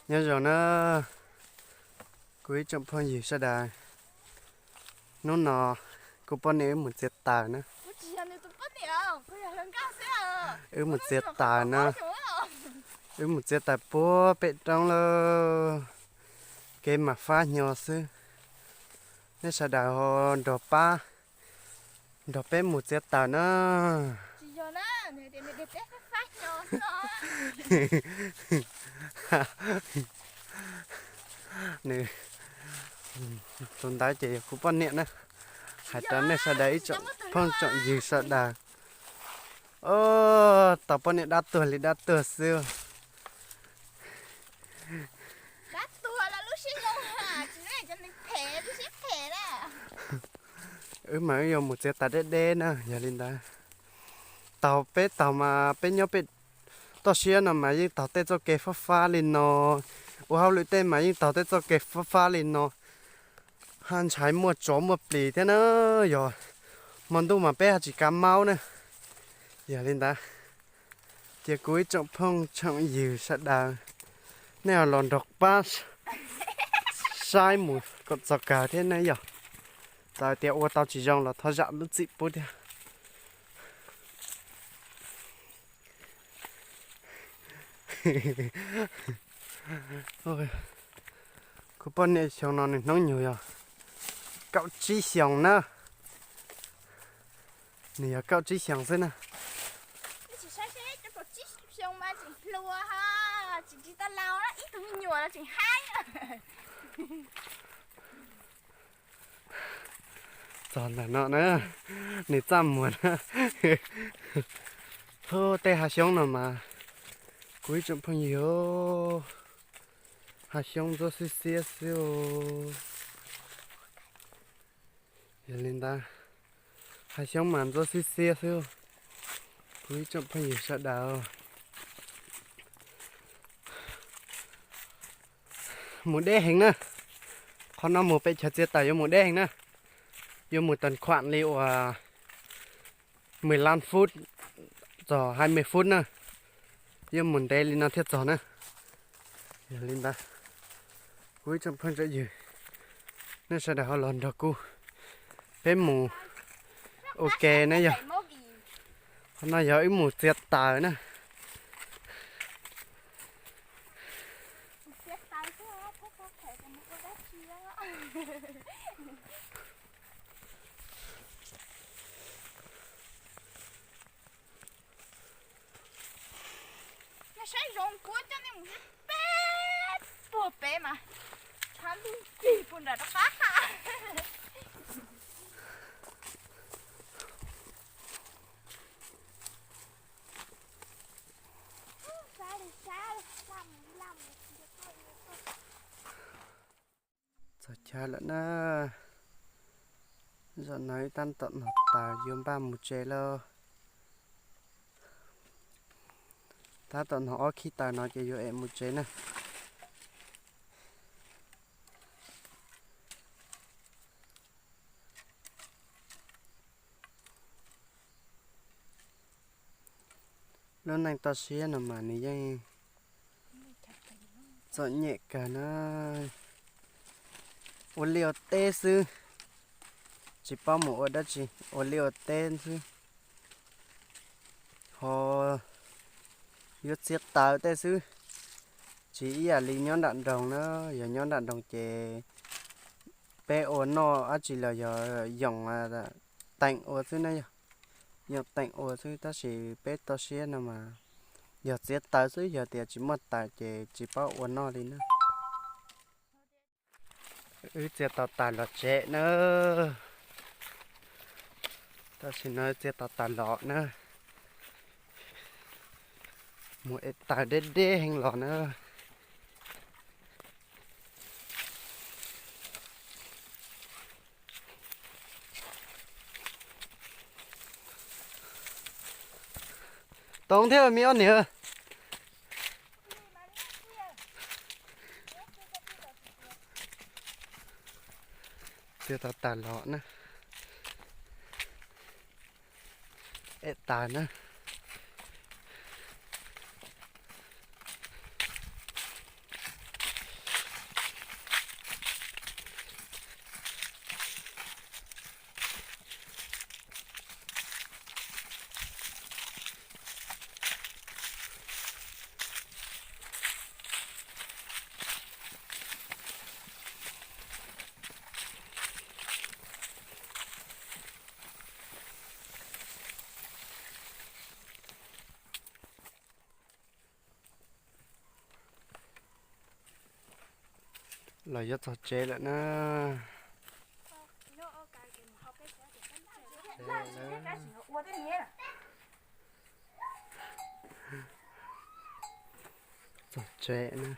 Nyob zoo na, kuv ib tsoom phooj ywg sawv daws, hnub no kuv poj niam wb mus txiav taws na. Wb mus txiav taws na, wb mus txiav taws puag pem roob lawm, kev mas fab hnyo xwb. Nej sawv daws ho nrog pab, nrog peb mus txiav taws na. Nws, tus ntawd ces yog kuv poj niam na. Hais rau nej sawv daws ib tsoom phooj tsoom ywg sawv daws, tau poj niam dab tuag li dab tuag xwb. Wb mas wb yuav mus txiav taws deb deb na, yog li ntawd taug peb taug mas peb nyob pem toj siab no mas yeej taug tej txoj kev fab fab li no, ua hauj lwm tej mas yeej taug tej txoj kev fab fab li no, haj ntshai muaj tsov muaj plis thiab na. Yog hmo ntuj mas peb haj tsis kav maub na. Yog li ntawd, cia kuv ib tsoom phooj tsoom ywg sawv daws, nej ho los nrog pab saib mus kom txog kawg thiab na yog. Txawm tias ua tau tsis zoo los thov zam lub txim pub thiab. Kuv poj niam xyoo no nws hnub nyoog yog kaum tsib xyoos na. Nws yog kaum tsib xyoos xwb na. Txog ntawm no na, nws txaj muag na. Hu, tej hav xyoob no mas, kuv ib tsoom phooj ywg, hav xyoob ntsuab xiab xiab xwb. Yog li ntawd, hav xyoob mas ntsuab xiab xiab xwb, kuv ib tsoom phooj ywg sawv daws. Mus deb heev na, qhov no mus pem chaw txiav taws yuav mus deb heev na, yuav mus tag khuam li uas mười lăm phút txog hai mươi phút na, yuav mus ntev li no thiaj txog na. Yog li ntawd, kuv ib tsoom phooj tsoom ywg, nej sawv daws ho los nrog kuv, peb mus ua ke na yog. Qhov no yog wb mus txiav taws na. Saib zoo kuv coj nej mus peb puag pem mas, tshab ntuj ncig puag nram rov qab. Txog chaw lawm na. Zaum no tab tom hno taws yuav npaj mus tsev lauj. Tab tom hno ob khib taws no ces yuav es mus tsev na. Lub neej toj siab no mas nws yeej txom nyem kawg na. Ua liaj ua teb xwb, tsis paub mus ua dab tsi, ua liaj ua teb xwb. Ho yuav txiav taws tej xwb, tsis ib yam li nyob nram nroog na. Yog nyob nram nroog ces peb ua noj dab tsi los yog yoom teem ua xwb na yog. Yoom teem ua xwb tab sis peb toj siab no mas yog txiav taws xwb, yog tias tsis muaj taws ces tsis paub ua noj li na. Wb txiav tau taws los tsev na. Tam sim no txiav tau taws los na. Mus ev taws deb deb heev los na. Toov thiab me ob niag. Txiav tau taws los na. Ev taws na. Los yuav txog tsev lawm na. Txog tsev na.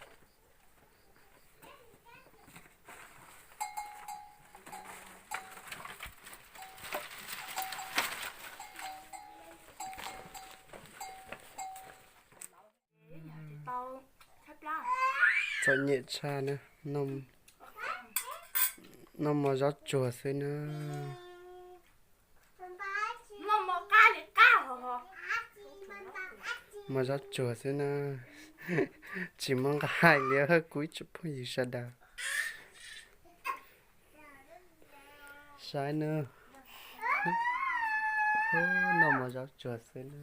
Txom nyem tshaj na. Noj mov zaub tsuag xwb na. Mov zaub tsuag xwb na. Tsis muaj nqaij li, kuv ib tsoom phooj ywg sawv daws. Saib na. Noj mov zaub tsuag xwb na.